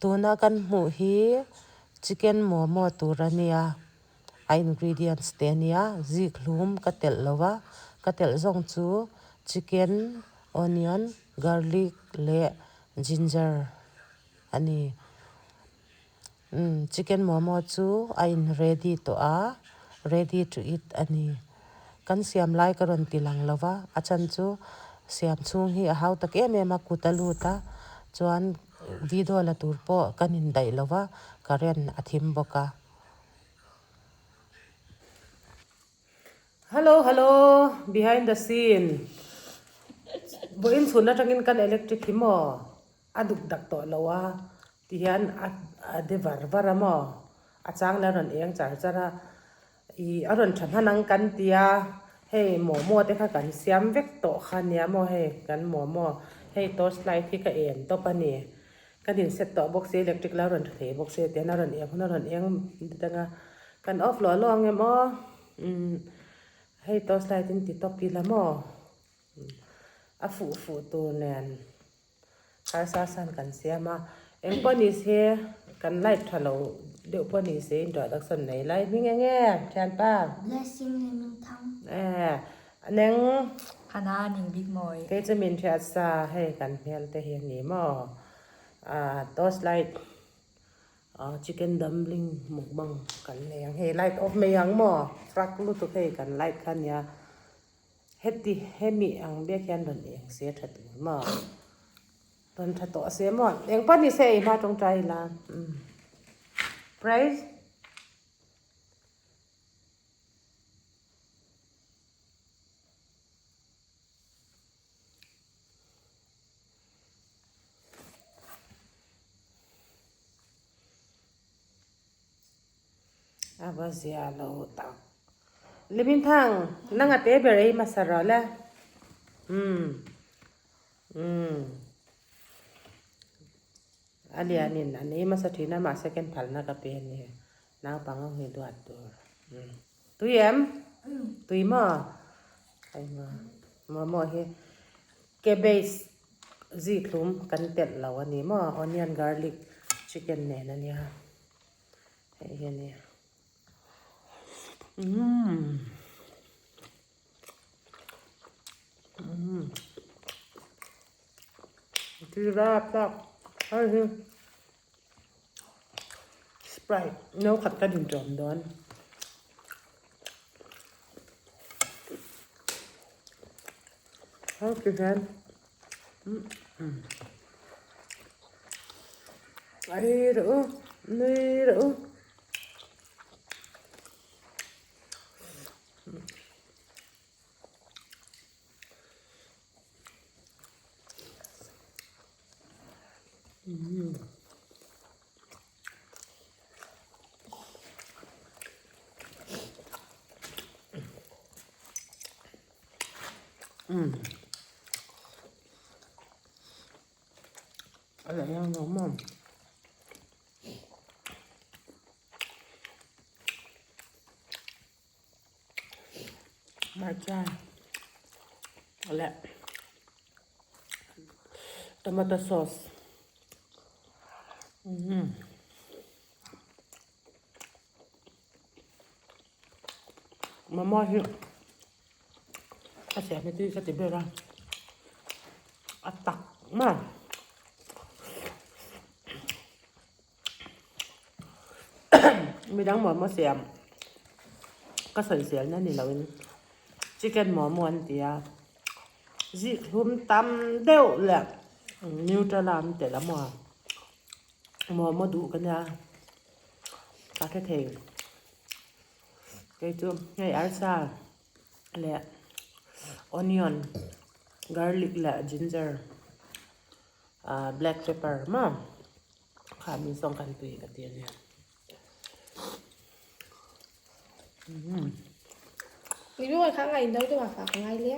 Tuna kan hmuh hi chicken momo tur a nia a ingredients te a nia zik hlum ka telh lo va ka telh zawng chu chicken onion garlic leh ginger a ni umm chicken momo chu a in ready tawh a ready to eat a ni kan siam lai ka rawn ti lang lo va a chhan chu siam chhung hi a hau tak em em a kut a lut a chuan video la tur pawh kan indaih lo va current a thim bawk a. Hello hello behind the scene vawiin chhun atangin kan electric hi maw a duk dak tawh lo a tihian a a de var var a maw a chang leh a rawn eng char char a ih a rawn tha hman ang kan tia hei momo te kha kan siam vek tawh kha nia maw hei kan momo hei torch light hi ka en tawp a ni. Kan in set tawh bawk si electric la rawn tha thei bawk si tian a rawn eng hun a rawn eng dang a kan off luah luah ang em aw umm hei torch light in ti tawp ila maw a fuh fuh tur nen harsa san kan siam a eng pawh ni se kan light tha lo deuh pawh ni se introduction nei lai hming eng nge thianpa Blessing leh min thang. Eh neng Hana ning bik mawi. Kei chu min hriat sa hei kan hmel te hi a ni maw ah torch light ah chicken dumpling mukbang kan nei ang hei light off mai ang maw frak lutuk hei kan light kha nia heti hemi ang biak hian rawn eng se tha tur maw rawn tha tawh se maw eng pawh ni se ei hma tawngtai ila umm price. A va zia lo tak. Limin thang nang a te ber ei hmasa rawh le. Umm umm a lianin an ei hmasa thin a mahse ken phalna ka pe a ni. Naupang ang hi duat tur. Umm. Tui em? Tui maw? Hei maw momo hi cabbage zikhlum kan telh lo a ni maw onion garlic chicken nen a nia hei hi a ni umm umm tui rap rap hei hi. Sprite no khat ka din ṭawm dawn. Hei ti hian ei rawh u nui rawh u. A leh hian lo maw. Hmarcha leh tomato sauce umm momo hi a siam hi tui ka ti ber a a tak maw. Midang momo siam ka sawi zel na ni loin chicken momo an ti a zik hlum tam deuh leh nutella an telh a maw momo duh ka nia ka hre thei kei chu hei arsa leh onion garlic leh ginger ah black pepper maw. Kha min sawng kan tui ka ti a nia. Ni rual kha ngai do deuh a fa ka ngai le.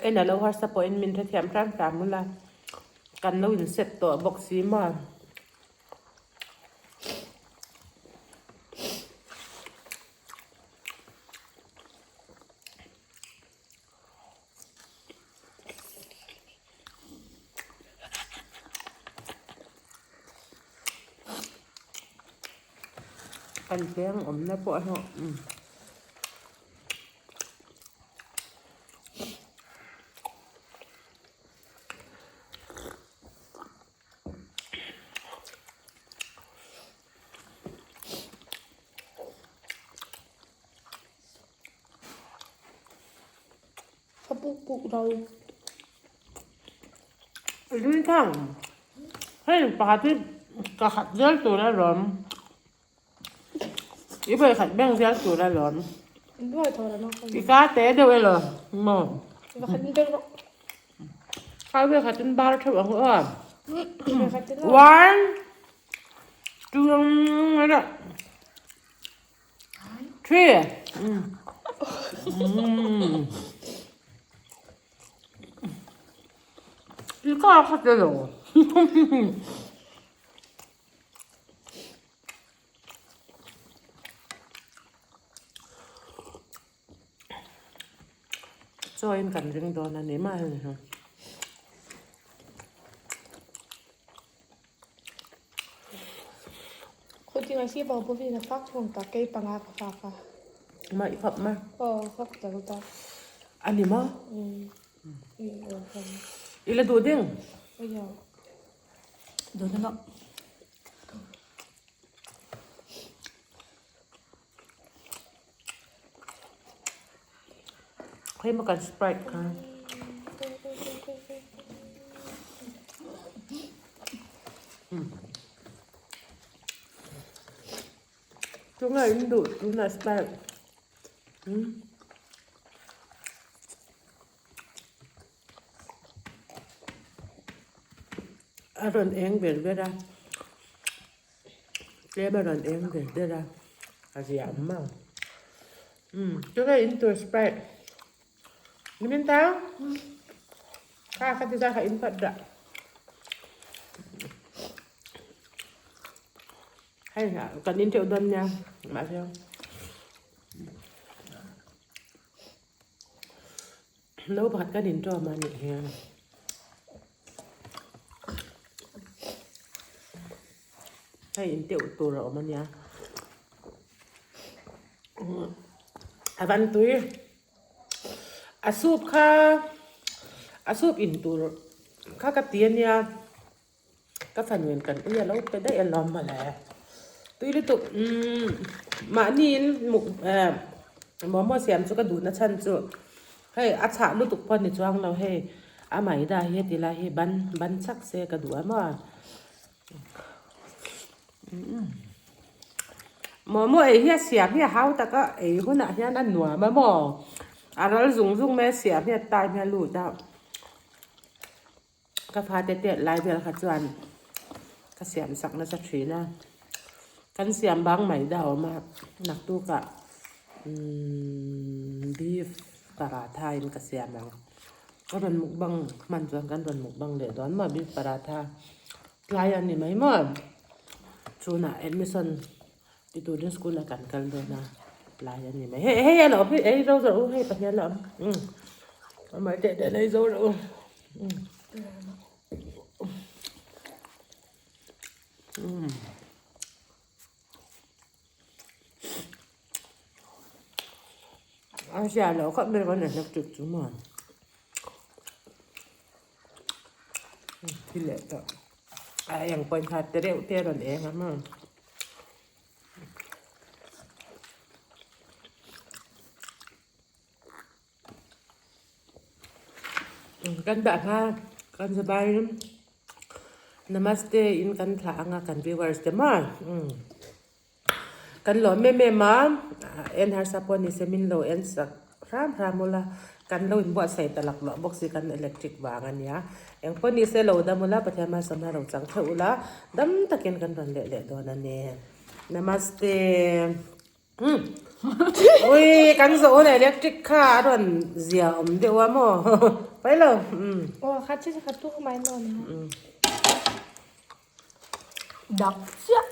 En alo harsa pawhin min hrethiam hram hram ula kan lo in set tawh bawk si maw. Kan peng awmna pawh a hlawh. Ka puk puk lo. Rin thang. Hei pakhat hi ka khat zel tur a lawm. I vawi khat beng zel tur a lawm. I ka te deuh elaw maw? Ka vawi khatin bar theuh ang aw. One, two, three. I ka khat elaw? Chaw in kan ring dawn a ni mai a ni hi. Khuting a si bo bo vin a fak thung ta kei panga ka fak a. Ma i fap ma. Aw fak ta ta. A ni maw? I la duh ding? Duh na lo. Khawi maw kan sprite kha. Tunah in duh tunah sprite. A rawn eng ber ber a tlem a rawn eng ber ber a a ziah awm ang umm tunge in tur sprite nimin tang kha kha ti zai kha in phat dah hei kan in teuh dawn nia mahse. No pakhat kan in ṭawm a nih hi. Hei in teuh tur a awm a nia. A van tui. A soup kha a soup in tur kha ka ti a nia. Ka fanuin kan ui a lo pe daih alawm mawle. Tui lutuk umm mahniin muk eh momo siam chu ka duhna chhan chu hei a chhah lutuk pawh a ni chuang lo hei a maida hi heti lai hi ban ban chak se ka duh a maw. Momo ei hi a siam hi a hau tak a ei hunah hian a nuam a maw a ral zung zung mai a siam hi a time hi a lut a. Ka fate tet lai vel kha chuan ka siam sak nasa thin a, kan siam bang mai da awm a, naktukah umm beef paratha in ka siam ang, ka rawn mukbang hman chuan kan rawn mukbang leh dawn maw beef paratha tlai a ni mai maw, chhunah admission ti turin school ah kan kal dawn a tlai a ni mai, hei hei a lo awm hei zo zo u hei pahnih a la awm umm amah teh teh nei zo rawh u. A zia loh khawp mai kan electric chu maw thil leh tawh a eng pawhin kha te reuh te a rawn eng a maw. Kan dah hma kan zabai namaste in kan thlah anga kan viewers te maw kan lawm em em a en harsa pawh ni se min lo en sak hram hram ula kan lo inbuatsaih ta lak loh bawk si kan electric vang a nia engpawh ni se lo dam ula Pathian malsawmna ro chang theuh ula dam takin kan rawn leh leh dawn a ni namaste. Ui kan zawh hun electric kha a rawn zia awm deuh a maw pai lo. Aw khat chi khat tu mai maw ni. Dak chiah.